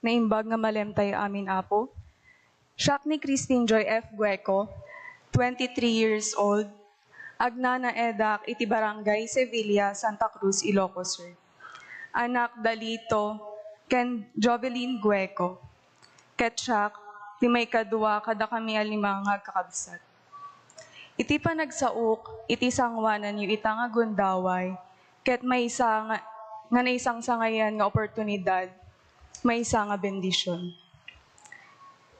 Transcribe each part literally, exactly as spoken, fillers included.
Naimbag nga malemtayo amin, Apo. Siak ni Christine Joy F. Gueco, twenty-three years old. Agnanaedak iti Barangay Sevilla, Santa Cruz, Ilocos Sur. Anak da Lito ken Jovelyn Gueco. Ket siak ti maikadua kadakami a lima nga agkakabsat. Iti panagsaok iti sangoananyo ita nga gundaway, ket maysa nga, nga naisangsangayan nga oportunidad, maysa nga bendision.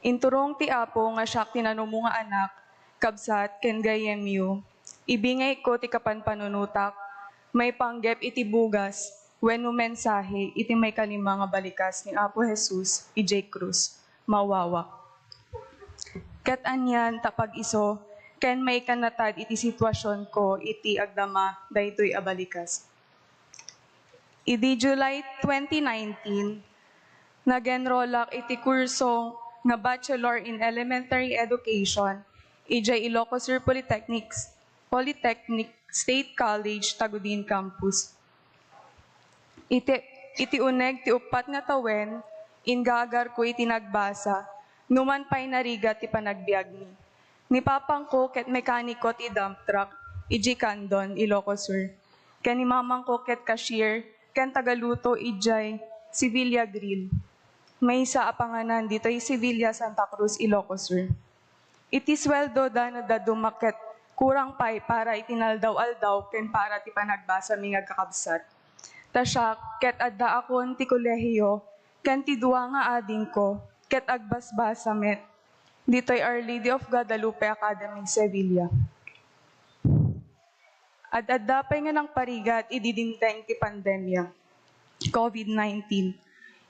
Inturong ti Apo nga siak ti nanumo nga anak, kabsat, ken gayyemyo, ibingayko ti kapanpanunotak maipanggep iti bugas wenno mensahe iti maikalima nga balikas ni Apo Jesus idiay krus. Mawawak. Ket anian ta pag-isu ken maikanatad iti situasionko iti agdama daytoy a balikas. Idi July twenty nineteen, nag-enrollak iti kurso nga Bachelor in Elementary Education idiay Ilocos Sur Polytechnic, Polytechnic State College, Tagudin Campus. Iti, iti uneg ti uppat nga tawen, inggagarko iti nagbasa, numan pay narigat ti panagbiagmi. Ni papangko ket mekaniko ti dump truck idiay Candon, Ilocos Sur. Ken ni mamangko ket cashier ken tagaluto idiay Sevilla Grill, maysa a panganan ditoy Sevilla, Santa Cruz, Ilocos Sur. Iti sueldoda no dadduma ket kurang pay para iti naldaw-aldaw ken para ti panagbasami nga agkakabsat. Ta siak ket addaakon ti kolehiyo ken ti dua nga adingko ket agbasbasa met ditoy Our Lady of Guadalupe Academy, Sevilla. Ad-adda pay nga nangparigat idi dimteng ti pandemia, COVID nineteen.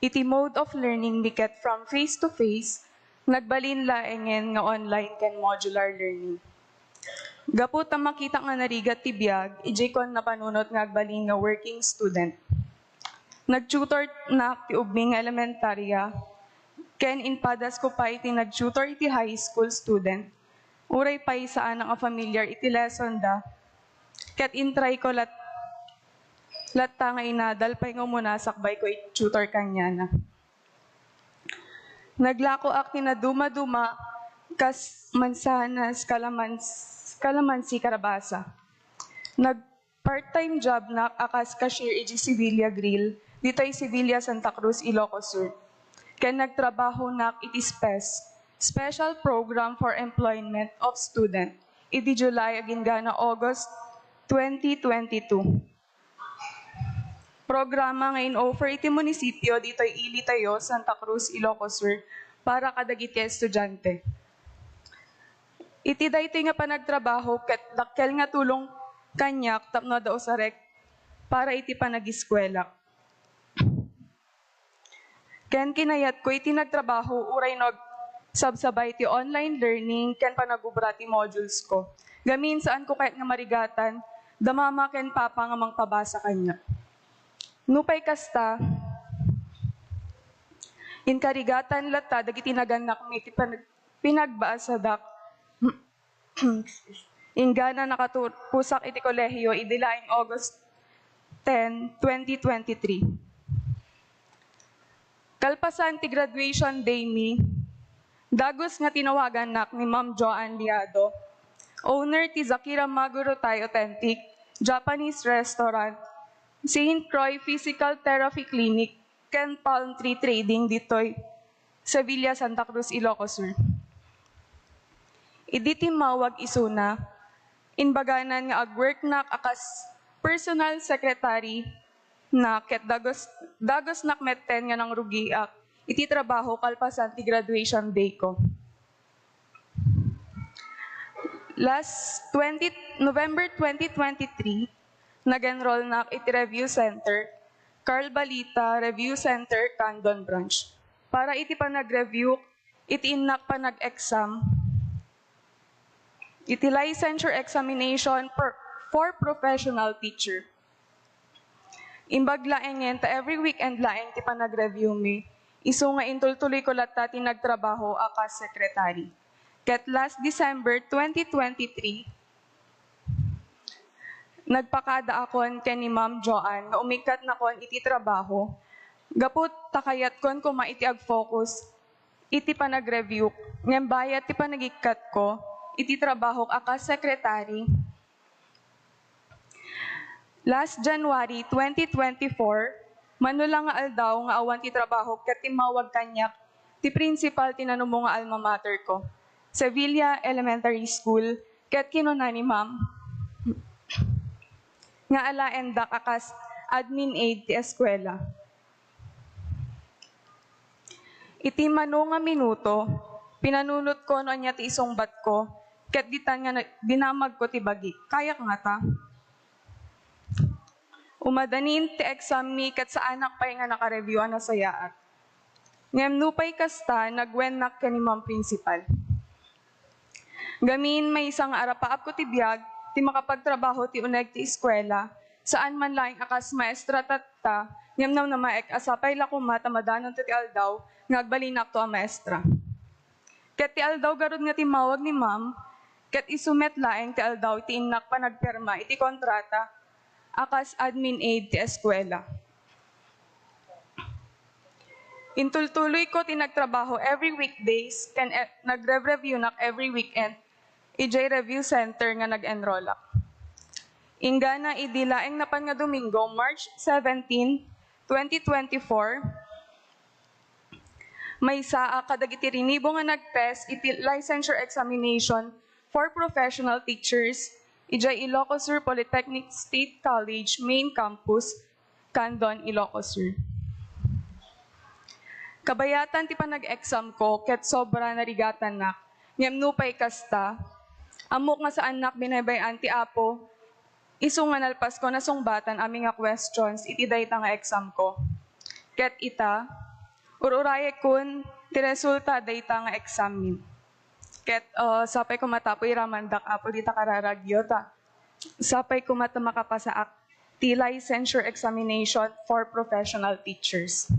Iti mode of learning mi ket from face to face, nagbalin laengen nga online ken modular learning. Gapu ta makita nga narigat ti biag, idiaykon napanunot nga agbalin nga working student. Nag-tutor nak ti ubing nga elementarya, ken impadasko pay ti nag-tutor iti high school student. Uray pay saanak nga familiar iti lesson da, ket intrayko lat-, latta nga inadal pay nga umuna sakbayko iti tutor kaniana. Naglakoak ti nadumaduma kas mansanas, kalamans-, kalamansi, karabasa. Nag-, part-time job nak a kas cashier iti Sevilla Grill, ditoy Sevilla, Santa Cruz, Ilocos Sur. Ken nagtrabaho nak iti SPES, Special Program for Employment of Student, idi July agingga August twenty twenty-two. Programa nga in-offer iti munisipio ditoy ili tayo, Santa Cruz, Ilocos Sur, para kadagiti estudiante. Iti daytoy nga panagtrabaho ket dakkel nga tulong kaniak tapno adda usarek para iti panagiskuelak. Ken kinayatko iti nagtrabaho uray no agsabsabay ti online learning ken panagubra ti modules ko. Gamin, saanko kayat nga marigatan da mama ken papa nga mangpabasa kaniak. Nupay kasta, inkarigatan latta dagiti nagannakmi ti panag-, pinagbasadak. Inggana nakatuposak iti kolehiyo idi laeng August ten, twenty twenty-three. Kalpasan ti graduation day mi, dagus nga tinawagannak ni Ma'am Joanne Liado, owner ti Zakira Maguro Thai Authentic Japanese Restaurant, Saint Croix Physical Therapy Clinic, ken Palm Tree Trading ditoy Sevilla, Santa Cruz, Ilocos Sur. Idi timmawag isuna, imbaganan nga agworknak a kas personal secretary na ket dagus, dagusnak metten nga nangrugiak iti trabaho kalpasan ti graduation day ko. Last twenty, November twenty twenty-three, nag-enroll nak iti Review Center, Carl Balita Review Center, Candon Branch, para iti panag-review iti innak panag-exam iti licensure examination per, for professional teacher. Imbag laengen ta every weekend laeng ti panag-review mi, isu nga intultuloyko latta ti nagtrabaho a kas secretary. Ket last December twenty twenty-three, nagpakadaakon ken ni Ma'am Joanne nga umikkatnakon iti trabaho Gapu ta kayatkon koma iti ag-focus iti panag-review, ngem bayat ti panagikkat ko iti trabahok a kas secretary. Last January twenty twenty-four, mano la nga aldaw nga awan ti trabahok ket timmawag kaniak ti principal ti nanumo nga alma mater ko, Sevilla Elementary School, ket kinuna ni Ma'am nga alaendak a kas admin aid ti eskuela. Iti mano nga minuto, pinanunotko no ania ti isungbatko, ket ditan nga na-, dinamagko ti bagi. Kayak ngata? Umadanin ti exam mi ket saanak pay nga naka-review a nasayaat. Ngem nupay kasta, nagwennak ken ni Ma'am Principal. Gamin, maysa nga arapaapko ti biag ti makapagtrabaho ti uneg ti eskuela, saan man laeng a kas maestra tatta, ngem namnamaek a sapay la koma ta madanonto ti aldaw nga agbalinakto a maestra. Ket ti aldaw garud nga timmawag ni Ma'am, ket isu met laeng ti aldaw ti innak panagpirma iti kontrata a kas admin aid ti eskuela. Intultuloyko ti nagtrabaho every weekdays ken e-, nagre-review nak every weekend idiay review center nga nag-enrollak. Inggana idi laeng napan nga Domingo, March seventeen, twenty twenty-four, maysa a kadagiti rinibo nga nag-test iti licensure examination for professional teachers idiay Ilocos Sur Polytechnic State College Main Campus, Candon, Ilocos Sur. Kabayatan ti panag-exam ko ket sobra narigatannak, ngem nupay kasta, ammok nga saannak binay-bay-an ti Apo, isu nga nalpasko nasungbatan a mga questions iti dayta nga exam ko. Ket ita, ur-urayekon ti resulta dayta nga exam mi. Ket, uh, sapay koma ta Apo iramandak, Apo, dita kararagyo ta. Sapay koma ta makapasaak ti licensure examination for professional teachers.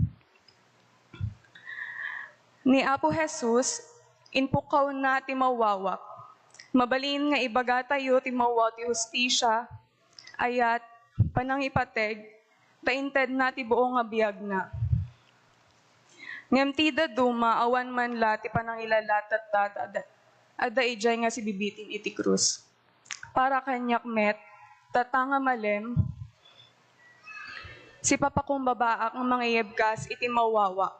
Ni Apo Jesus, impukkawna ti mawawak. Mabalin nga ibagatayo ti mawwaw ti hustisia, ayat, panangipateg, ta intedna ti buo nga biagna. Ngem ti dadduma, awan man la ti panangilalatatda ta adda, adda idiay nga sibibitin iti krus. Para kaniak met, tatta nga malem, sipapakumbabaak nga mangiyebkas iti mawawak,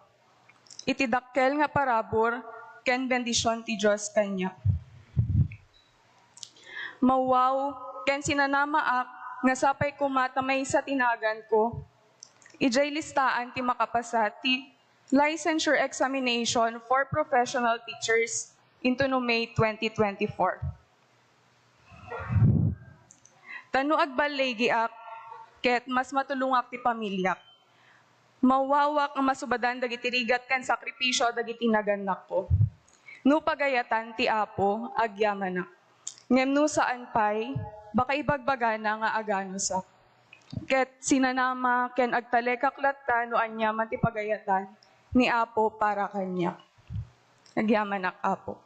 iti dakkel nga parabur ken bendision ti Dios kaniak. Mawwaw ken sinanamaak nga sapay koma ta maysa ti naganko idiay listaan ti makapasa ti licensure examination for professional teachers into no May twenty twenty-four. Ta no agballigiak, ket mas matulongak ti pamiliak. Mawawak nga masubadan dagiti rigat ken sakripisio dagiti nagannakko. No pagayatan ti Apo, agyamanak. Ngem no saan pay, baka ibagbagana nga aganusak. Ket sinanama ken agtalekak latta no aniaman ti pagayatan ni Apo para kaniak. Agyamanak, Apo.